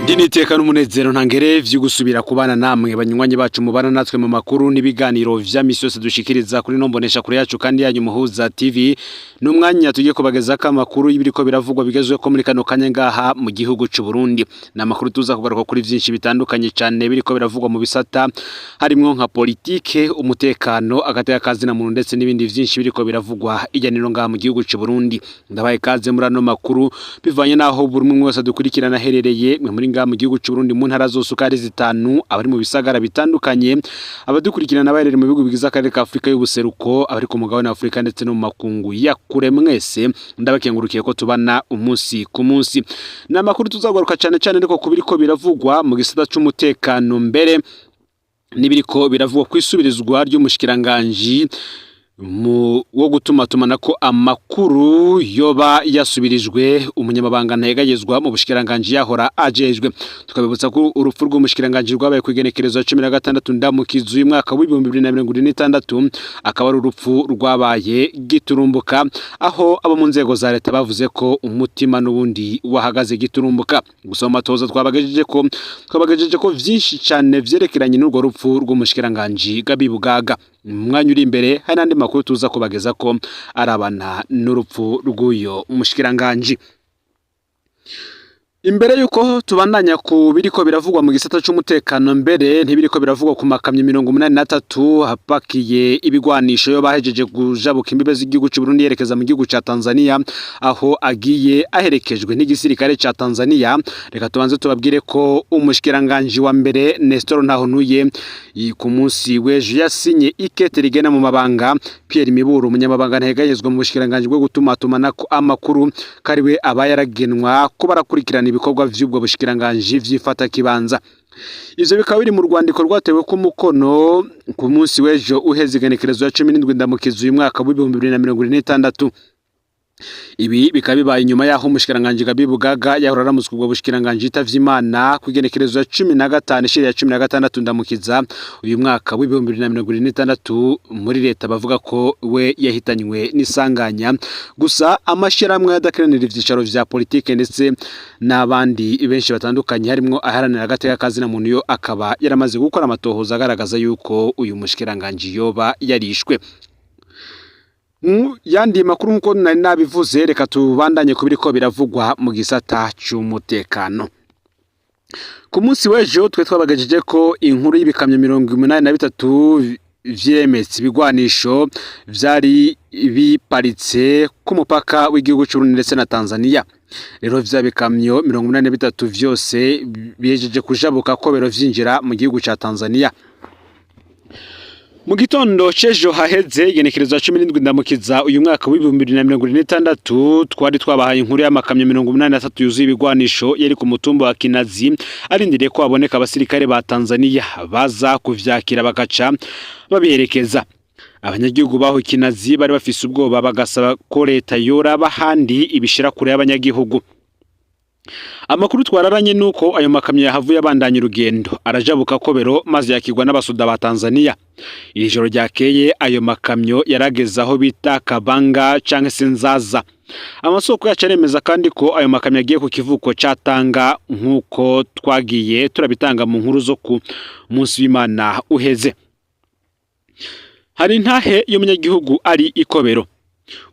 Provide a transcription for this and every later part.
Ndi niteka n'umunezero ntangere vyo gusubira kubana namwe banywanyi bacu mubana natwe mu makuru n'ibiganiro vya misi yose dushikiriza kuri no mbonesha kure yacu kandi yanyu Muhuza TV. N'umwanya tugiye kubagezako amakuru y'ibiriko biravugwa bigezweho ko muri kano kanya ngaha mu gihugu c'u Burundi. Ni amakuru tuza kugaruka kuri vyinshi bitandukanye cane biriko biravugwa mu bisata harimwo nka politike, umutekano, agateka kazina muntu ndetse n'ibindi vyinshi biriko biravugwa irya nino ngaha mu gihugu c'u Burundi. Ndabaye kaze muri ano makuru bivanye naho buri umwe wese adukurikirana aherereye, mwe muri ngaha mu gihugu c'u Burundi mu ntara zose uko ari zitanu, abari mu bisagara bitandukanye, abadukurikirana baherereye mu bihugu bigize akarere ka Afrika y'ubuseruko, abari ku mugabane wa Afrika ndetse no mu makungu ya kure, mwese ndabakengurukiye ko tubana umunsi ku munsi. Ni amakuru tuzagaruka cane cane ariko ku biriko biravugwa mu gisata c'umutekano, mbere n'ibiriko biravugwa kw'isubirizwa ry'umushikiranganji mu wo gutumatumanako amakuru yoba yasubirijwe umunyamabanga ntayegayezwa mu bushikiranganji yahora ajejwe. Tukabibutsa ko urupfu rw'umushikiranganji rwabaye kw'igenekerezo ya 16 Ndamukizi uyu mwaka w'2026, akaba ari urupfu rwabaye giturumbuka, aho abo mu nzego za leta bavuze ko umutima n'ubundi wahagaze giturumbuka. Gusa mu matoza twabagejeje ko vyinshi cane vyerekeranye n'urwo rupfu rw'umushikiranganji Gabi Bugaga. Mu mwanya uri imbere hari n'andi makuru tuza kubageza ko arabana n'urupfu rw'uyo mushikiranganji. Imbere yuko tubandanya ku biriko biravugwa mu gisata c'umutekano, mbere ntibiriko biravugwa ku makamyo 83 apakiye ibigwanisho yo bahejeje kujabuka imbibe z'igihugu c'u Burundi yerekeza mu gihugu ca Tanzania, aho agiye aherekejwe n'igisirikare ca Tanzania, reka tubanze tubabwire ko umushikiranganji wa mbere Nestor Ntahontuye ku munsi w'ejo yasinye ikete rigena mu mabanga Pierre Miburo, umunyamabanga ntahegayezwa mu bushikiranganji bwo gutumatumanako amakuru, kariwe aba yaragenwa ko barakurikirana ibikorwa vy'ubwo bushikiranganji vyifata kibanza. Ivyo bikaba biri mu rwandiko rwatewe ku mukono ku munsi w'ejo uheze, igenekerezo ya 17 Ndamukizi uyu mwaka w'2026. Ibi bikaba bibaye inyuma y'aho umushikiranganji Gabi Bugaga yahora aramutswa ubwo bushikiranganji yitavye Imana ku igenekerezo ya 15 ishiri ya 16 Ndamukiza uyu mwaka w'2026. Muri leta bavuga ko we yahitanywe n'isanganya, gusa amashirahamwe adakiranira ivyicaro vya politike ndetse n'abandi benshi batandukanye harimwo aharanira agateka kazina muntu yo akaba yaramaze gukora amatohoza agaragaza yuko uyu mushikiranganji yoba yarishwe. Mu yandi makuru, nkuko nari nabivuze, reka tubandanye ku biriko biravugwa mu gisata c'umutekano. Ku munsi w'ejo twe twabagejeje ko inkuru y'ibikamyo 83 vyemetse ibigwanisho vyari biparitse ku mupaka w'igihugu c'Uburundi ndetse na Tanzania. Rero vya bikamyo 83 vyose bihejeje kujabuka ko bero vyinjira mu gihugu ca Tanzania. Mu gitondo c'ejo haheze, igenekerezo ya 17 Ndamukiza uyu mwaka w'2026, twari twabahaye inkuru y'amakamyo 83 yuzuye ibigwanisho yari ku mutumba wa Kinazi arindiriye ko haboneka abasirikare ba Tanzania baza kuvyakira bagaca babiherekeza. Abanyagihugu baho Kinazi bari bafise ubwoba, bagasaba ko leta yoraba ahandi ibishira kure y'abanyagihugu. Amakuru twararanye nuko ayo makamyo yahavuye abandanya urugendo arajabuka Kobero maze yakirwa n'abasoda ba Tanzania. Iri joro ryakeye ayo makamyo yarageze aho bita Kabanga canke se Nzaza. Amasoko yacu aremeza kandi ko ayo makamyo agiye ku kivuko ca Tanga, nk'uko twagiye turabitanga mu nkuru zo ku munsi w'Imana uheze. Hari intahe y'umunyagihugu ari ikobero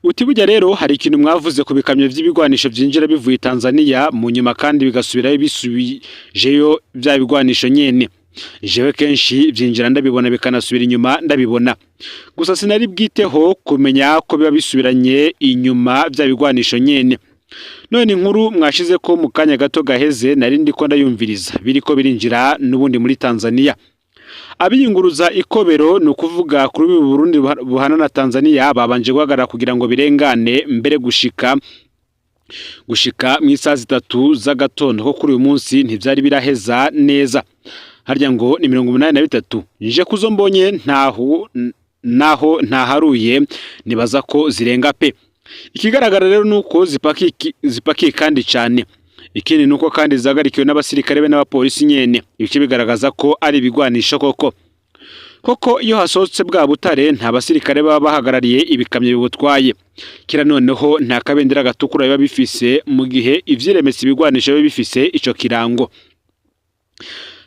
uti: "Burya rero hari ikintu mwavuze ku bikamyo vy'ibigwanisho vyinjira bivuye Tanzania mu nyuma kandi bigasubirayo bisubijeyo vya bigwanisho nyene. Jewe kenshi vyinjira ndabibona, bikanasubira inyuma ndabibona, gusa sinari bwiteho kumenya ko biba bisubiranye inyuma vya bigwanisho nyene. None inkuru mwashize ko mu kanya gato gaheze nari ndiko ndayumviriza, biriko birinjira n'ubundi muri Tanzania." Abiyunguruza ikobero, ni ukuvuga kuri ubu Burundi buhana na Tanzania, babanje guhagarara kugira ngo birengane mbere gushika mu isaha 3 z'agatondo ko kuri uyu munsi ntivyari biraheza neza. Harya ngo ni 83? Nje kuzo mbonye ntaho naho ntaharuye, nibaza ko zirenga pe. Ikigaragara rero nuko zipakiye kandi cyane. Ikindi nuko kandi zihagarikiwe n'abasirikare be n'abapolisi nyene, ibice bigaragaza ko ari ibigwanisho koko koko. Iyo hasohotse bwa butare nta basirikare baba bahagarariye ibikamyo bibutwaye. Kira noneho nta kabendera gatukura biba bifise, mu gihe ivyiremetse ibigwanisho biba bifise ico kirango.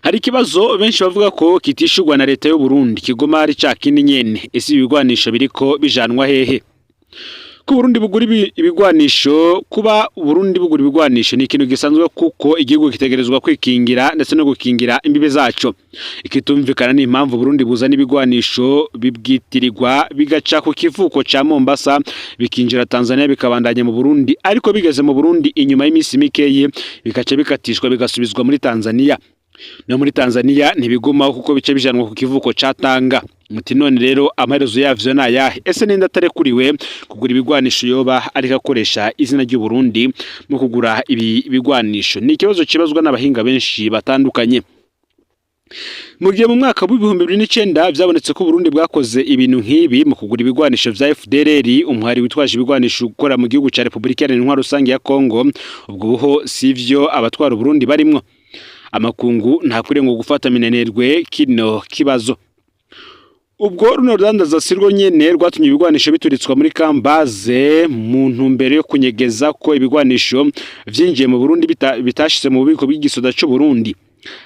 Hari ikibazo benshi bavuga ko kitishurwa na leta y'u Burundi, kiguma ari ca kindi nyene: ese ibigwanisho biriko bijanwa hehe? Ko Burundi bugura ibigwanisho, kuba Burundi bugura ibigwanisho ni ikintu gisanzwe, kuko igihugu kitegerezwa kwikingira ndetse no gukingira imbibe zaco. Ikitumvikana ni impamvu Burundi buzana ibigwanisho bibwitirirwa, bigaca ku kivuko ca Mombasa, bikinjira Tanzania, bikabandanya mu Burundi, ariko bigeze mu Burundi inyuma y'iminsi mikeyi bikaca bikatishwa, bigasubizwa muri Tanzania. No muri Tanzania ntibigumaho, kuko bice bijanwa ku kivuko ca Tanga. Muti none rero amaherezo yavyo ni ayahe? Ese ninde atarekuriwe kugura ibigwanisho yoba ariko akoresha izina ry'u Burundi mu kugura ibi bigwanisho? Ni ikibazo kibazwa n'abahinga benshi batandukanye. Mu gihe mu mwaka w'2009 vyabonetse ko Burundi bwakoze ibintu nk'ibi mu kugura ibigwanisho vya FDLR, umuhari witwaje ibigwanisho ukora mu gihugu ca Republika Iharanira Intwaro Rusange ya Kongo, ubwo buho sivyo abatwara Uburundi barimwo. Amakungu ntakwiriye ngo gufata minenerwe kino kibazo. Ubwo runo rudandaza sirwo nyene rwatumye ibigwanisho bituritswa muri Kambaze mu ntumbero yo kunyegeza ko ibigwanisho vyinjiye mu Burundi bitashitse mu bubiko bw'igisoda c'u Burundi.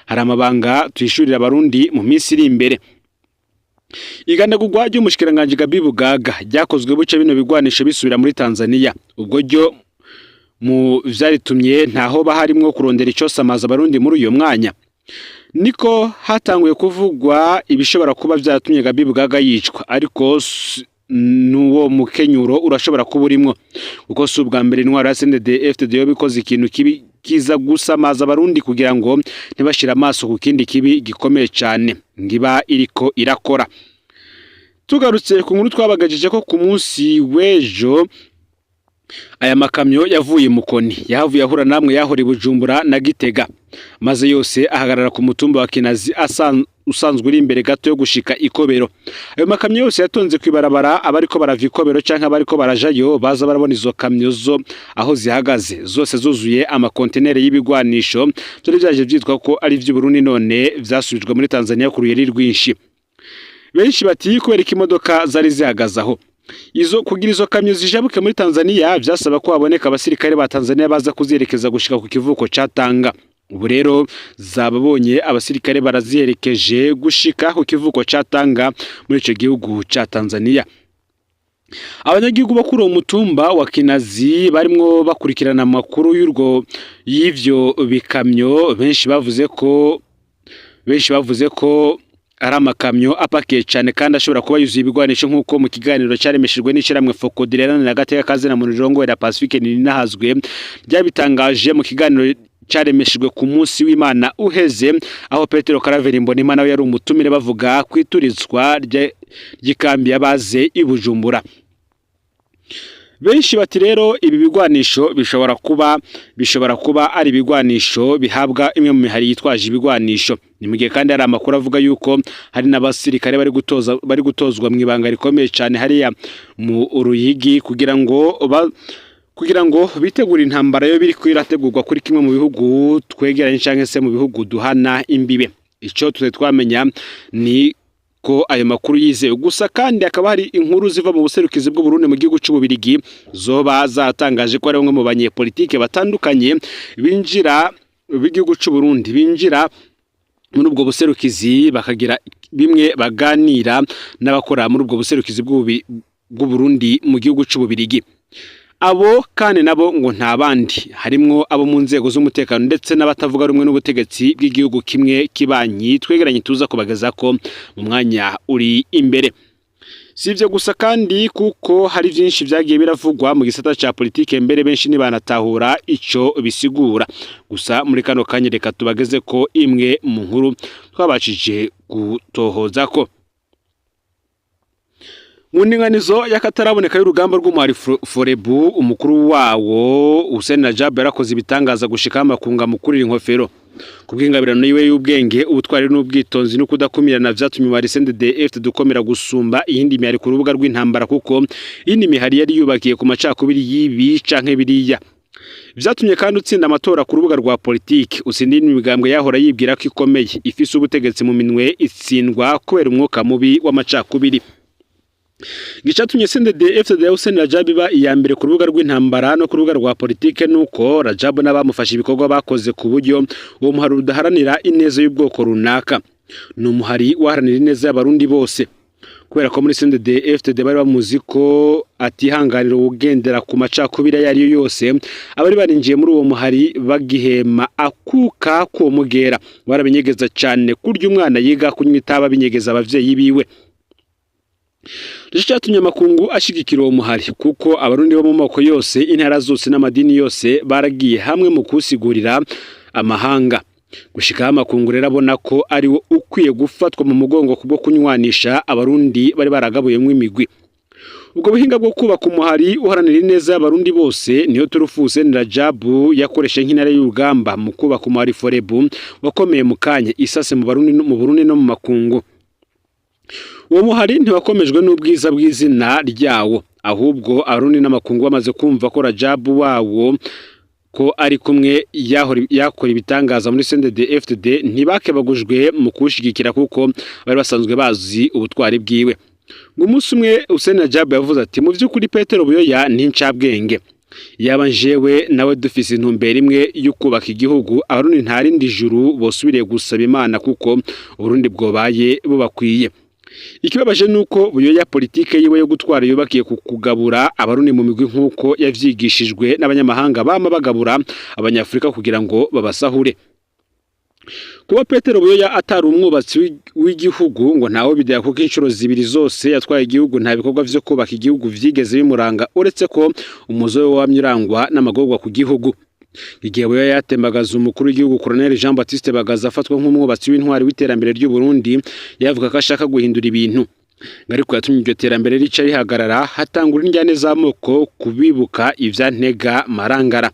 Hari amabanga tuyishurira Abarundi mu minsi iri imbere. Igandagurwa ry'umushikiranganji Gabi Bugaga ryakozwe buce bino bigwanisho bisubira muri Tanzania. Ubwo ryo mu vyaritumye ntaho harimwo kurondera icosamaza Abarundi muri uyo mwanya. Niko hatanguye kuvugwa ibishobora kuba vyaratumye Gabi Bugaga yicwa, ariko n'uwo mukenyuro urashobora kuba urimwo, kuko si ubwa mbere intwaro ya CNDD FDD yoba ikoze ikintu kibi kiza gusamaza Abarundi kugira ngo ntibashire amaso ku kindi kibi gikomeye cane ngiba iriko irakora. Tugarutse ku nkuru twabagajije ko ku munsi w'ejo, aya makamyo yavuye Mukoni yahavuye ahura namwe yahora i Bujumbura na Gitega, maze yose ahagarara ku mutumba wa Kinazi usanzwe uri imbere gato yo gushika Ikobero. Ayo makamyo yose yatonze kwibarabara. Abariko barava Ikobero canke abariko barajayo baza barabona izo kamyo zo aho zihagaze, zose zuzuye amakontenere y'ibigwanisho vyari vyaje vyitwa ko ari ivy'Uburundi, none vyasubijwe muri Tanzania ku ruyeri rwinshi. Benshi bati kubera ko imodoka zari zihagaze aho, izo kugira izo kamyo zijabuke muri Tanzania vyasaba ko haboneka abasirikare ba Tanzania baza kuzerekeza gushika ku kivuko ca Tanga. Ubu rero zababonye abasirikare baraziherekeje gushika ku kivuko ca Tanga muri ico gihugu ca Tanzania. Abanyagihugu bo kuri uwo mutumba wa Kinazi barimwo bakurikirana amakuru y'urwo y'ivyo bikamyo, benshi bavuze ko ari amakamyo apakiye cyane kandi ashobora kuba yuzuye ibigwanisho, nk'uko mu kiganiro cyaremeshejwe n'ishyirahamwe FOCODE riharanira agateka kazina mu rirongo ya Pacifique Ninahazwe ryabitangaje mu kiganiro cyaremeshejwe ku munsi w'Imana uheze, aho Petero Karaveri Mbonimpa nawe yari umutumire, bavuga kwiturizwa ry'ikambi yabaze i Bujumbura. Benshi bati rero ibi bigwanisho bishobora kuba ari ibigwanisho bihabwa imwe mu mihari yitwaje ibigwanisho. Ni mu gihe kandi hari amakuru avuga yuko hari n'abasirikare bari gutozwa mu ibanga rikomeye cyane hariya mu Ruyigi kugira ngo bitegure intambara yo biri irategurwa kuri kimwe mu bihugu twegeranye canke se mu bihugu duhana imbibe. Ico tutari twamenya ni ko ayo makuru yizewe gusa. Kandi hakaba hari inkuru ziva mu buserukizi bw'u Burundi mu gihugu c'Ububirigi zoba zatangaje ko ari bamwe mu banyepolitike batandukanye binjira b'igihugu c'u Burundi binjira muri ubwo buserukizi, bakagira bimwe baganira n'abakora muri ubwo buserukizi bw'u Burundi mu gihugu c'Ububirigi. Abo kandi nabo ngo nta bandi, harimwo abo mu nzego z'umutekano ndetse n'abatavuga rumwe n'ubutegetsi bw'igihugu kimwe kibanyi twegeranye, tuza kubageza ko mu mwanya uri imbere. Si ibyo gusa kandi, kuko hari byinshi byagiye biravugwa mu gisata cya politike, mbere benshi ntibanatahura ico bisigura. Gusa muri kano kanya reka tubageze ko imwe mu nkuru twabashije gutohoza ko mu ndinganizo y'akataraboneka y'urugamba rw'umuhari Forebu, umukuru wawo Hussein Rajab yarakoze ibitangaza gushika amakunga mukurira inkofero ku bw'ingabirano yiwe y'ubwenge, ubutwari n'ubwitonzi no kudakumirana. Vyatumye umuhari CNDD-FDD dukomera gusumba iyindi mihari ku rubuga rw'intambara, kuko iyindi mihari yari yubakiye ku macakubiri y'ibi canke biriya. Vyatumye kandi utsinda amatora ku rubuga rwa politiki, utsinda imigambwe yahora yibwira ko ikomeye ifise ubutegetsi mu minwe, itsindwa kubera umwuka mubi w'amacakubiri. Icatumye CNDD FDD ya Hussein Rajab iba iya mbere ku rubuga rw'intambara no ku rubuga rwa politike, nuko Rajab n'abamufashe ibikorwa bakoze ku buryo uwo muhari udaharanira ineza y'ubwoko runaka, ni umuhari waharanira ineza y'Abarundi bose. Kubera ko muri CNDD FDD bari bamuzi ko atihanganira uwugendera ku macakubiri ayo ariyo yose, abari barinjiye muri uwo muhari bagihema akuka k'uwo mugera barabinyegeza cane, kurya umwana yiga kunywa itabi abinyegeza abavyeyi biwe. Nico catumye amakungu ashigikira uwo muhari, kuko Abarundi bo mu moko yose, intara zose n'amadini yose baragiye hamwe mu kuwusigurira amahanga. Gushikaho amakungu rero abona ko ariwo ukwiye gufatwa mu mugongo kubwo kunywanisha Abarundi bari baragabuyemwo imigwi. Ubwo buhinga bwo kubaka umuhari uharanira ineza y'Abarundi bose niyo turufu Hussein Rajab yakoresheje nk'intare y'urugamba mu kubaka umuhari Forebu wakomeye mu kanya isase mu Barundi, mu Burundi no mu makungu. Uwo muhari ntiwakomejwe n'ubwiza bw'izina ryawo, ahubwo Abarundi n'amakungu bamaze kumva ko Rajab wawo ko ari kumwe yakora ibitangaza muri CNDD FDD, ntibakebagujwe mu kuwushigikira kuko bari basanzwe bazi ubutwari bwiwe. Ngo umunsi umwe Hussein Rajab yavuze ati: "Mu vy'ukuri Petero Buyoya ni incabwenge, yaba njewe nawe dufise intumbero imwe yo kubaka igihugu, Abarundi nta rindi juru bosubiriye gusaba Imana kuko Uburundi bwobaye bubakwiye." Ikibabaje nuko Buyoya politike yiwe yo gutwara yubakiye ku kugabura Abarundi mu migwi, nk'uko yavyigishijwe n'abanyamahanga bama bagabura Abanyafurika kugira ngo babasahure. Kuba Petero Buyoya atari umwubatsi w'igihugu ngo ntawe bidaya, kuko inshuro zibiri zose yatwaye igihugu nta bikorwa vyo kubaka igihugu vyigeze bimuranga, uretse ko umuzo we wamye urangwa n'amagorwa ku gihugu. Igihe Buyoya yatembagaza umukuru w'igihugu Colonel Jean Baptiste Bagaza, afatwa nk'umwubatsi w'intwari w'iterambere ry'u Burundi, yavuga ko ashaka guhindura ibintu, ariko yatumye iryo terambere rica rihagarara, hatangura indyane z'amoko kubibuka ivya Ntega Marangara.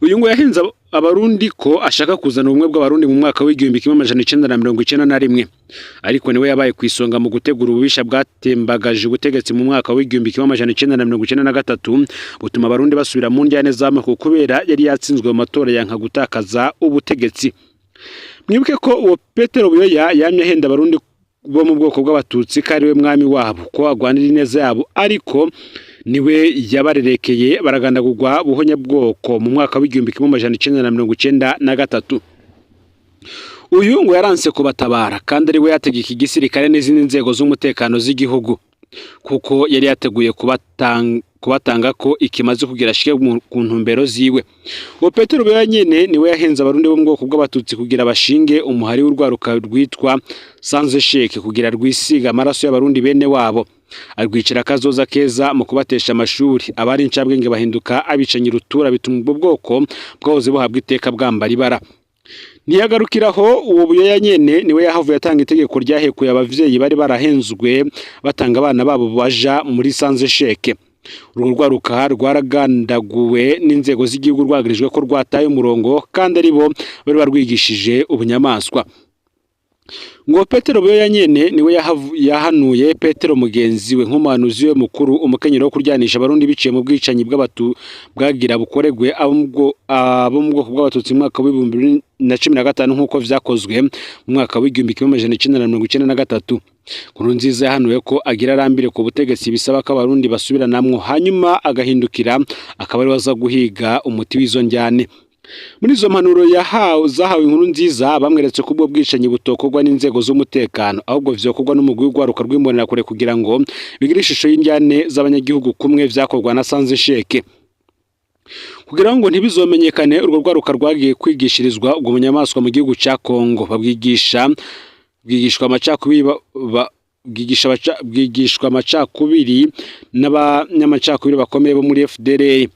Uyu ngo yahenze Abarundi ko ashaka kuzana ubumwe bw'Abarundi mu mwaka w'1991, ariko niwe yabaye ku isonga mu gutegura ububisha bwatembagaje ubutegetsi mu mwaka w'1993, butuma Abarundi basubira mu ndyane z'amoko kubera yari yatsinzwe mu matora yanka gutakaza ubutegetsi. Mwibuke ko uwo Petero Buyoya yamye ahenda Abarundi bo mu bwoko bw'Abatutsi ko ari we mwami wabo, ko agwanira ineza yabo, ariko niwe yabarerekeye baragandagurwa buhonyabwoko mu mwaka w'1993. Uyu ngo yaranse kubatabara kandi ari we yategeka igisirikare n'izindi nzego z'umutekano z'igihugu, kuko yari yateguye kubatanga ko ikimaze kugira ashike ku ntumbero ziwe. Uwo Petero Buyoya nyene niwe yahenze Abarundi bo mu bwoko bw'Abatutsi kugira bashinge umuhari w'urwaruka rwitwa Sans Échec, kugira rwisiga amaraso y'Abarundi bene wabo, arwicira akazoza keza mu kubatesha amashuri, abari incabwenge bahinduka abicanyi rutura, bituma ubwo bwoko bwahoze buhabwa iteka bwambara ibara. Ntiyagarukiraho, uwo Buyoya nyene niwe yahavuye atanga itegeko ryahekuye abavyeyi bari barahenzwe batanga abana babo baja muri Sans Échec. Urwo rwaruka rwaragandaguwe n'inzego z'igihugu rwagirijwe ko rwataye umurongo kandi ari bo bari barwigishije ubunyamaswa. Ngo Petero Buyoya nyene niwe yahanuye Petero mugenzi we nk'umuhanuzi we mukuru umukenyero wo kuryanisha Abarundi biciye mu bwicanyi bw'abatu bwagira bukoregwe abo mu bwoko bw'Abatutsi mu mwaka w'2015, nk'uko vyakozwe mu mwaka w'1993. Nkurunziza yahanuye ko agira arambire ku butegetsi bisaba ko Abarundi basubiranamwo, hanyuma agahindukira akaba ariwe aza guhiga umuti w'izo njyane. Muri izo mpanuro yahawe zahawe Nkurunziza, bamweretse ko ubwo bwicanyi butokorwa n'inzego z'umutekano, ahubwo vyokorwa n'umugwi w'urwaruka rw'Imbonerakure kugira ngo bigire ishusho y'indyane z'abanyagihugu kumwe vyakorwa na Sans Échec. Kugira ngo ntibizomenyekane, urwo rwaruka rwagiye kwigishirizwa ubwo bunyamaswa mu gihugu ca Kongo, babwigisha bwigishwa amacakubiri bwigishwa amacakubiri n'abanyamacakubiri bakomeye bo muri FDLR.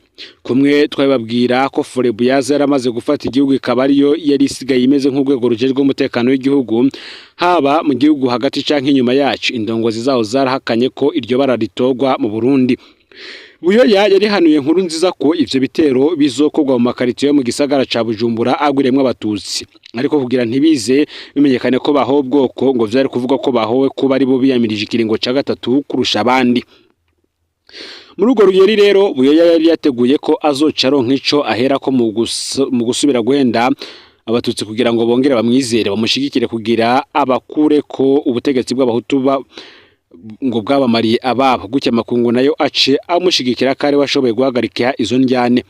Kumwe twabibabwira ko Forebu yaza yaramaze gufata igihugu, ikaba ariyo yari isigaye imeze nk'urwego rujejwe umutekano w'igihugu, haba mu gihugu hagati canke inyuma yacu, indongozi zaho zarahakanye ko iryo bara ritorwa mu Burundi. Buyoya yarihanuye Nkurunziza ko ivyo bitero bizokorwa mu makaritiye yo mu gisagara ca Bujumbura agwiriyemwo Abatutsi, ariko kugira ntibize bimenyekane ko bahowe ubwoko, ngo vyari kuvuga ko bahowe kuba ari bo biyamirije ikiringo ca gatatu kurusha abandi. Muri urwo ruyeri rero, Buyoya yari yateguye ko azoca aronka ico aherako mu gusubira guhenda Abatutsi kugira ngo bongere bamwizere, bamushigikire kugira abakure ko ubutegetsi bw'Abahutu. Ngo bwabamariye ababo gutya, amakungu nayo ace amushigikira ko ari we ashoboye guhagarika izo ndyane.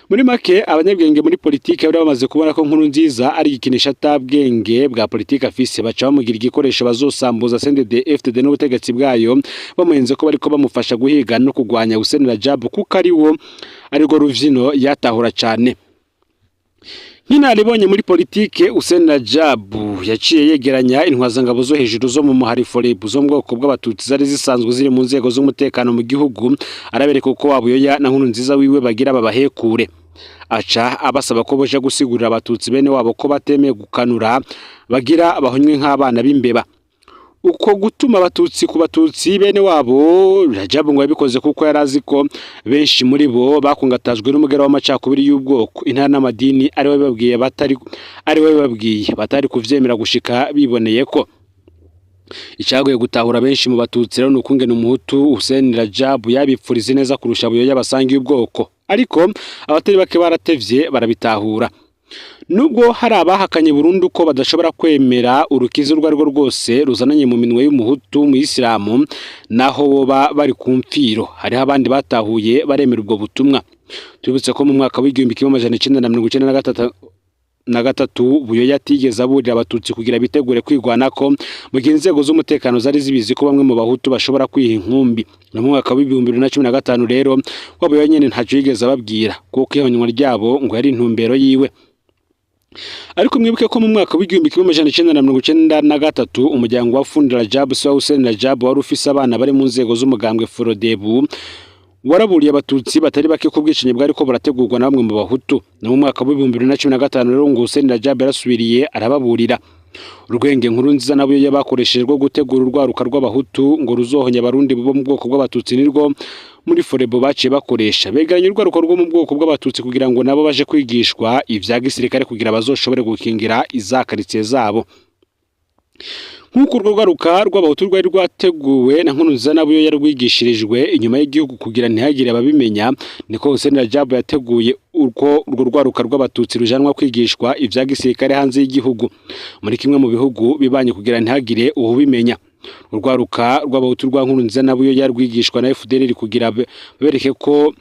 Muri make, abanyabwenge muri politike bari bamaze kubona ko Nkurunziza ari igikinisha, atabwenge bwa politike afise, baca bamugira igikoresho bazosambuza CNDD FDD n'ubutegetsi bwayo, bamuhenze ko bariko bamufasha guhiga no kugwanya Hussein Rajab, kuko ari wo arirwo ruvyino yatahura cane. Nk'inaribonye muri politike, Hussein Rajab yaciye yegeranya intwazangabo zo hejuru zo mu muhari Forebu zo mu bwoko bw'abatutsi zari zisanzwe ziri mu nzego z'umutekano mu gihugu, arabereka uko Wabuyoya na Nkurunziza wiwe bagira babahekure. Aca abasaba ko boja gusigurira abatutsi bene wabo ko batemeye gukanura, bagira bahonywe nk'abana b'imbeba. Uko gutuma abatutsi ku batutsi bene wabo, Rajab ngo yabikoze kuko yari azi ko benshi muri bo bakungatajwe n'umugera w'amacakubiri y'ubwoko, intara n'amadini, ari we babwiye batari kuvyemera gushika biboneye ko icagoye gutahura benshi mu batutsi rero ni ukungena umuhutu Hussein Rajab yabipfuriza neza kurusha Buyoya basangiye ubwoko. Ariko abatari bake baratevye barabitahura, nubwo hari abahakanye burundu ko badashobora kwemera urukiza urwo arirwo rwose ruzananye mu minwe y'umuhutu muyisilamu, naho boba bari ku mfiro. Hariho abandi batahuye, baremera ubwo butumwa. Tubibutse ko mu mwaka w'1993 Buyoya atigeze aburira abatutsi kugira bitegure kwigwanako, mu gihe inzego z'umutekano zari zibizi ko bamwe mu bahutu bashobora kwiha inkumbi. No mu mwaka w'2015 rero, wa Buyoya nyene ntaco yigeze ababwira, kuko ihonywa ryabo ngo yari intumbero yiwe. Ariko mwibuke ko mu mwaka w'1993 umuryango wa Fundi Rajab, se wa Hussein Rajab, wari ufise abana bari mu nzego z'umugambwe Frodebu, waraburiye abatutsi batari bake ko ubwicanyi bwariko burategurwa na bamwe mu bahutu. No mu mwaka w'2015 rero ngo Hussein Rajab yarasubiriye arababurira. Urwenge Nkurunziza nabo bakoresheje rwo gutegura urwaruka rw'abahutu ngo ruzohonya abarundi bo mu bwoko bw'abatutsi nirwo muri Forebo baciye bakoresha, begeranya urwaruka rwo mu bwoko bw'abatutsi kugira ngo nabo baje kwigishwa ivya gisirikare kugira bazoshobore gukingira iza karitsiye zabo. Nk'uko urwo rwaruka rw'abahutu rwari rwateguwe na Nkurunziza nabo yarwigishirijwe inyuma y'igihugu kugira ntihagire ababimenya, niko Hussein Rajab yateguye urwo rwaruka rw'abatutsi rujanwa kwigishwa ivya gisirikare hanze y'igihugu, muri kimwe mu bihugu bibanye, kugira ntihagire uwubimenya. Urwaruka rw'abahutu rwa Nkurunziza nabo yarwigishwa na FDLR kugira bereke ko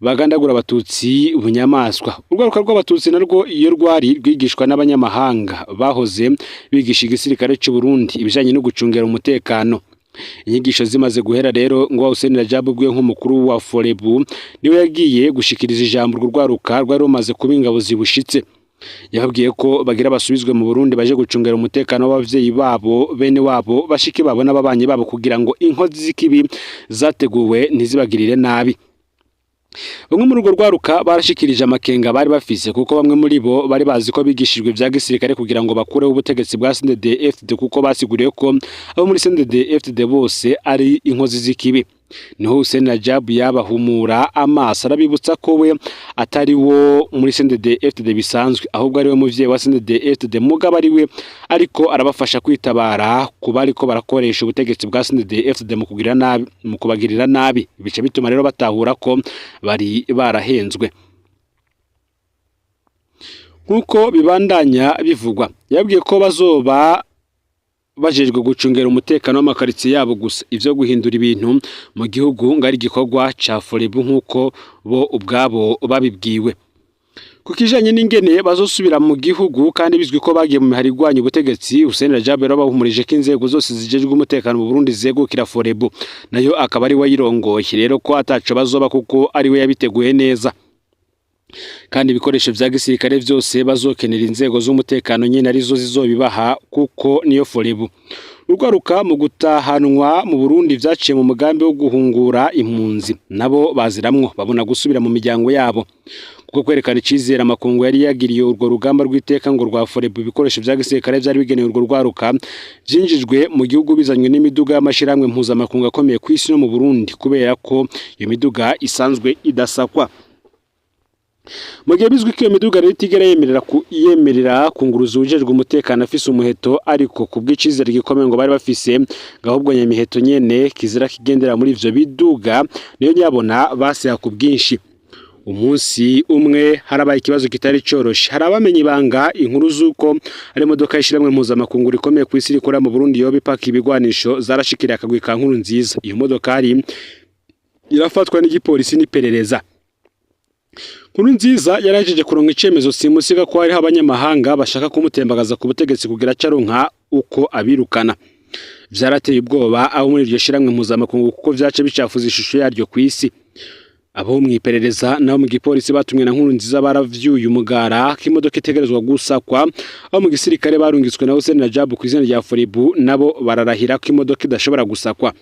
bagandagura abatutsi bunyamaswa. Urwaruka rw'abatutsi narwo iyo rwari rwigishwa n'abanyamahanga bahoze bigisha igisirikare cy'u Burundi ibijanye no gucungera umutekano. Inyigisho zimaze guhera rero, ngo Hussein Rajab ubwe nk'umukuru wa Forebu niwe yagiye gushikiriza ijambo urwo rwaruka rwari rumaze kuba ingabo zibushitse. Yababwiye ko bagira basubizwe mu Burundi baje gucungera umutekano w'abavyeyi babo, bene wabo, bashiki babo n'ababanyi babo, kugira ngo inkozi z'ikibi zateguwe ntizibagirire nabi. Bamwe muri urwo rwaruka barashikirije amakenga bari bafise, kuko bamwe muri bo bari bazi ko bigishijwe vya gisirikare kugira ngo bakureho ubutegetsi bwa CNDD-FDD, kuko basiguriye ko abo muri CNDD-FDD bose ari inkozi z'ikibi. Niho Hussein Rajab yabahumura amaso, arabibutsa ko we atari wo muri CNDD-FDD bisanzwe, ahubwo ari we muvyeyi wa CNDD-FDD, mugabo ari we ariko arabafasha kwitabara kuba ariko barakoresha ubutegetsi bwa CNDD-FDD mu kugira nabi, mu kubagirira nabi. Bice bituma rero batahura ko bari barahenzwe. Nk'uko bibandanya bivugwa, yabwiye ko bazoba bajejwe gucungera umutekano w'amakaritsiye yabo gusa, ivyo guhindura ibintu mu gihugu ngo ari igikorwa ca Forebu, nk'uko bo ubwabo babibwiwe. Ku kijanye n'ingene bazosubira mu gihugu kandi bizwi ko bagiye mu mihari igwanya ubutegetsi, Hussein Rajab yarabahumurije ko inzego zose zijejwe umutekano mu Burundi zegukira Forebu, nayo akaba ari we ayirongoye, rero ko ataco bazoba kuko ari we yabiteguye neza, kandi ibikoresho vya gisirikare vyose bazokenera inzego z'umutekano nyene arizo zizobibaha, kuko niyo Forebu. Urwaruka mu gutahanwa mu Burundi vyaciye mu mugambi wo guhungura impunzi, nabo baziramwo babona gusubira mu miryango yabo. Kuko kwerekana icizere amakungu yari yagiriye urwo rugamba rw'iteka ngo rwa Forebu, ibikoresho vya gisirikare vyari bigenewe urwo rwaruka vyinjijwe mu gihugu bizanywe n'imiduga y'amashirahamwe mpuzamakungu akomeye kw'isi no mu Burundi, kubera ko iyo miduga isanzwe idasakwa. Mu gihe bizwi ko iyo miduga rero itigera yemerera kunguruza uwujejwe umutekano afise umuheto, ariko kubw'icizere gikomeye ngo bari bafise ngo ahubwo nyamiheto nyene kizira kigendera muri ivyo biduga, niyo nyabona baseha ku bwinshi. Umunsi umwe harabaye ikibazo kitari coroshe. Hari abamenye ibanga inkuru z'uko ari imodoka y'ishiramwe mpuzamakungu rikomeye kw'isi rikora mu Burundi yoba ipaka ibigwanisho zarashikiriye akagwi ka Nkurunziza. Iyo modokari irafatwa n'igipolisi n'iperereza. Nkurunziza yarahejeje kuronka icemezo simusiga ko hariho abanyamahanga bashaka kumutembagaza ku butegetsi kugira acaronka uko abirukana. Vyarateye ubwoba abo muri iryo shiramwe mpuzamakungu kuko vyace bicafuza ishusho yaryo kw'isi. Abo mw'iperereza nabo mu gipolisi batumwe na Nkurunziza baravyuye umugara ko imodoka itegerezwa gusakwa. Abo mu gisirikare barungitswe na Hussein Rajabu kw'izina rya Foribu nabo bararahira ko imodoka idashobora gusakwa.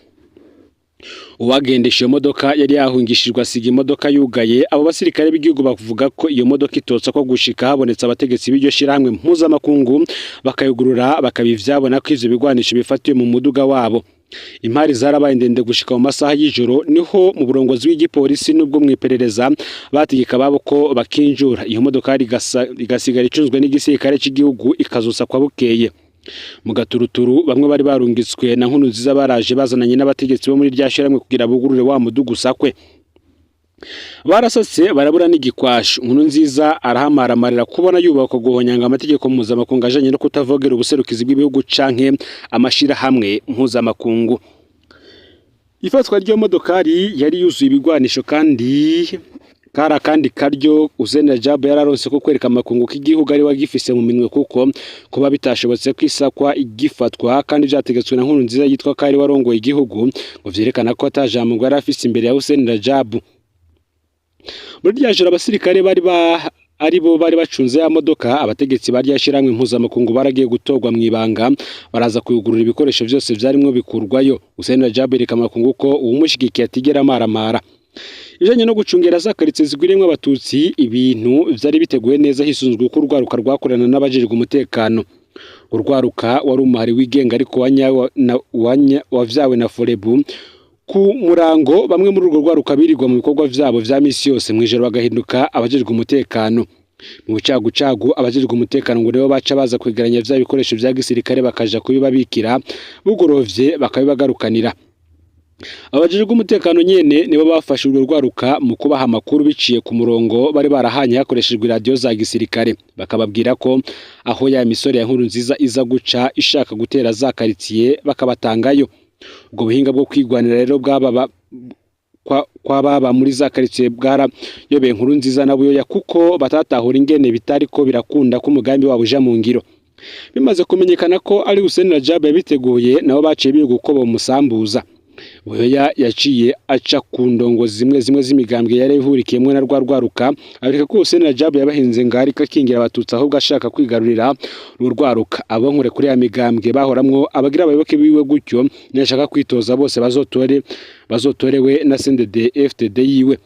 Uwagendesha iyo modoka yari yahungishijwe asiga imodoka yugaye. Abo basirikare b'igihugu bavuga ko iyo modoka itotsa ko gushika habonetse abategetsi b'iryo shirahamwe mpuzamakungu bakayugurura bakabivyabona ko ivyo bigwanisho bifatiwe mu muduga wabo. Impari zarabaye ndende gushika mu masaha y'ijoro, niho mu burongozi bw'igipolisi n'ubwo mw'iperereza bategeka babo ko bakinjura iyo modoka igasigara icunzwe n'igisirikare c'igihugu ikazosakwa bukeye. Mu gaturuturu bamwe bari barungitswe na Nkurunziza baraje bazananye n'abategetsi bo muri rya shirahamwe kugira bugurure wa muduga usakwe. Barasatse barabura n'igikwashu. Nkurunziza arahamaramarira kubona yubakwa guhonyanga amategeko mpuzamakungu ajanye no kutavogera ubuserukizi bw'ibihugu canke amashirahamwe mpuzamakungu. Ifatwa ry'iyo modokari yari yuzuye ibigwanisho kandi kari akandi karyo Hussein Rajabu yararonse ko kwereka amakungu ko igihugu ari wagifise mu minwe, kuko kuba bitashobotse kwisakwa igifatwa kandi vyategetswe na Nkurunziza yitwa ko ari warongoye igihugu, ngo vyerekana ko atajambo ngo yari afise imbere ya Hussein Rajabu. Muri rya joro abasirikare bari ba aribo bari bacunze ya modoka, abategetsi bari yashiramwe mpuzamakungu baragiye gutorwa mw'ibanga, baraza kuyugurura, ibikoresho vyose vyarimwo bikurwayo. Hussein Rajabu yereka amakungu ko uwumushigikiye atigera amaramara. Ibijanye no gucungera za karitsiye zigwiriyemwo abatutsi, ibintu vyari biteguye neza hisunzwe uko urwaruka rwakorana n'abajejwe umutekano. Urwaruka wari umuhari wigenga ariko wavyawe na Forebu. Ku murango bamwe muri urwo rwaruka birirwa mu bikorwa vyabo vya misi yose, mw'ijoro bagahinduka abajejwe umutekano. Mu bucagucagu abajejwe umutekano ngo nibo baca baza kwegeranya vya bikoresho vya gisirikare bakaja kubibabikira, bugorovye bakabibagarukanira. Abajejwe umutekano nyene nibo bafashe urwo rwaruka mu kubaha amakuru biciye ku murongo bari barahanye hakoreshejwe iradiyo za gisirikare, bakababwira ko aho ya misore ya Nkurunziza iza guca ishaka gutera za karitsiye, bakabatangayo. Ubwo buhinga bwo kwigwanira rero bwaba kwa baba muri za karitsiye bwarayobeye Nkurunziza na Buyoya, kuko batatahura ingene bitariko birakunda ko umugambi wabo uja mu ngiro. Bimaze kumenyekana ko ari Hussein Rajab yabiteguye, nabo baciye biga uko bomusambuza. Buyoya yaciye aca ku ndongo zimwe zimwe z'imigambwe yari ihurikiyemwo na rwa rwaruka, abereka ko Hussein Rajab yabahinze ngo ariko akingira abatutsi, ahubwo ashaka kwigarurira urwo rwaruka, abonkure kuri ya migambwe bahoramwo, abagira abayoboke biwe, gutyo niyashaka kwitoza bose bazotorewe na CNDD FDD yiwe.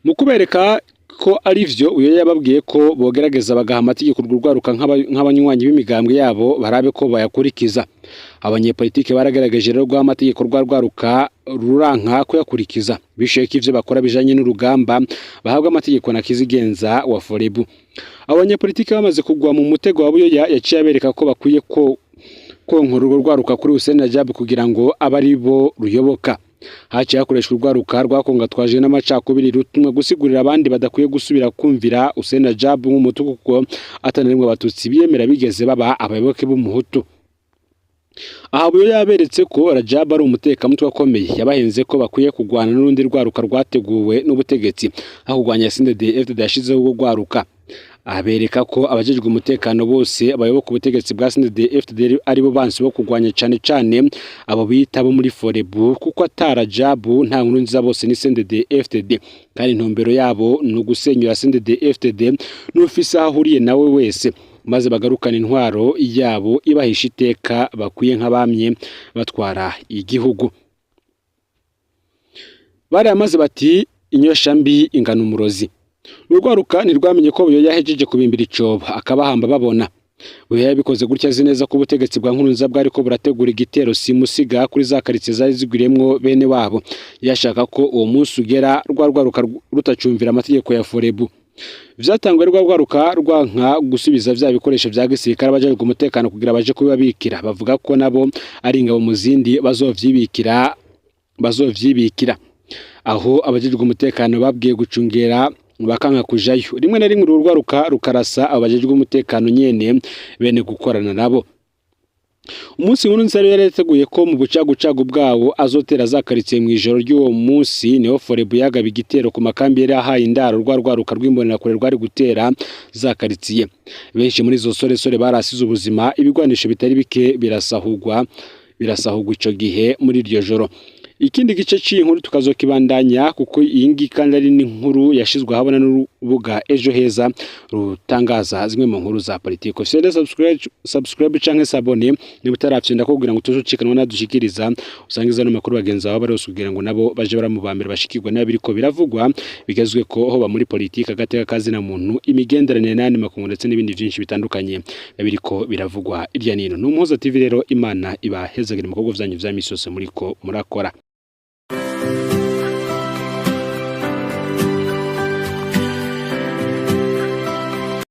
Mu kubereka ko ari vyo, Buyoya yababwiye ko bogerageza bagaha amategeko urwo rwaruka nk'abanywanyi b'imigambwe yabo, barabe ko bayakurikiza. Abanyepolitike baragerageje rero guha amategeko rwa rwaruka, ruranka kuyakurikiza, bishuye ko ivyo bakora bijanye n'urugamba bahabwa amategeko na Kizigenza wa Forebu. Abo banyepolitike bamaze kugwa mu mutego wa Buyoya, yaciye abereka ko bakwiye ko konkora urwo rwaruka kuri Hussein Rajab kugira ngo abe ari bo ruyoboka. Haciye hakoreshwa urwaruka rwakongatwaje n'amacakubiri, rutumwa gusigurira abandi badakwiye gusubira kumvira Hussein Rajab nk'umuhutu, kuko atana rimwe abatutsi biyemera bigeze baba abayoboke b'umuhutu. Aha Buyoya yaberetse ko Rajab ari umutekamutwe akomeye. Yabahenze ko bakwiye kurwana n'urundi rwaruka rwateguwe n'ubutegetsi aho kurwanya CNDD FDD yashizeho urwo rwaruka. Abereka ko abajejwe umutekano bose abayoboka ubutegetsi bwa CNDD FDD aribo bansi bo kurwanya, cane cane abo bita bo muri Forebu, kuko ata Rajabu nta Nkurunziza, bose ni CNDD FDD, kandi intumbero yabo ni ugusenyura CNDD FDD n'ufise aho ahuriye nawe wese, maze bagarukana intwaro yabo ibahisha iteka bakwiye nk'abamye batwara igihugu. Barayamaze bati inyosha mbi ingana umurozi. Urwaruka ntirwamenye ko Buyoya yahejeje kubimbira icobo akabahamba babona. Buyoya yabikoze gutya azi neza ko ubutegetsi bwa Nkurunziza bwariko burategura igitero simusiga kuri za karitsiye zari zigwiriyemwo bene wabo. Yashaka ko uwo munsi ugera rwa rwaruka rutacumvira amategeko ya Forebu. Vyatanguye rwa rwaruka rwanka gusubiza vya bikoresho vya gisirikare abajejwe umutekano kugira baje kubibabikira, bavuga ko nabo ari ingabo mu zindi bazovyibikira. Aho abajejwe umutekano babwiye gucungera bakanka kujayo, rimwe na rimwe uru rwaruka rukarasa abajejwe umutekano nyene bene gukorana nabo. Umunsi Nkurunziza rero yari yateguye ko mu bucagucagu bwawo azotera za karitsiye mw'ijoro ry'uwo munsi, niho Forebu yagaba igitero ku makambi yari ahaye indaro rwa rwaruka rw'imbonerakure rwari gutera za karitsiye. Benshi muri izo soresore barasize ubuzima, ibigwanisho bitari bike birasahugwa ico gihe muri iryo joro. Ikindi gice c'iyi nkuru tukazokibandanya, kuko iyi ngiyi kandi ari n'inkuru yashizwe ahabona n'urubuga Ejo Heza rutangaza zimwe mu nkuru za politiko. Fyonda subscribe canke s'abonner niba utarafyonda, kugira ngo tuzucikanwa nadushikiriza, usangiza no makuru bagenzi bawe bari hose, kugira ngo nabo baje baramubambira bashikirwa nabi biriko biravugwa bigezwe ko hoba muri politike, agateka kazina muntu, imigenderanire n'ayandi makungu, ndetse n'ibindi vyinshi bitandukanye biriko biravugwa irya nino. N'Umuhoza TV rero, Imana ibahezagire mu bikorwa vyanyu vya misi yose muriko murakora.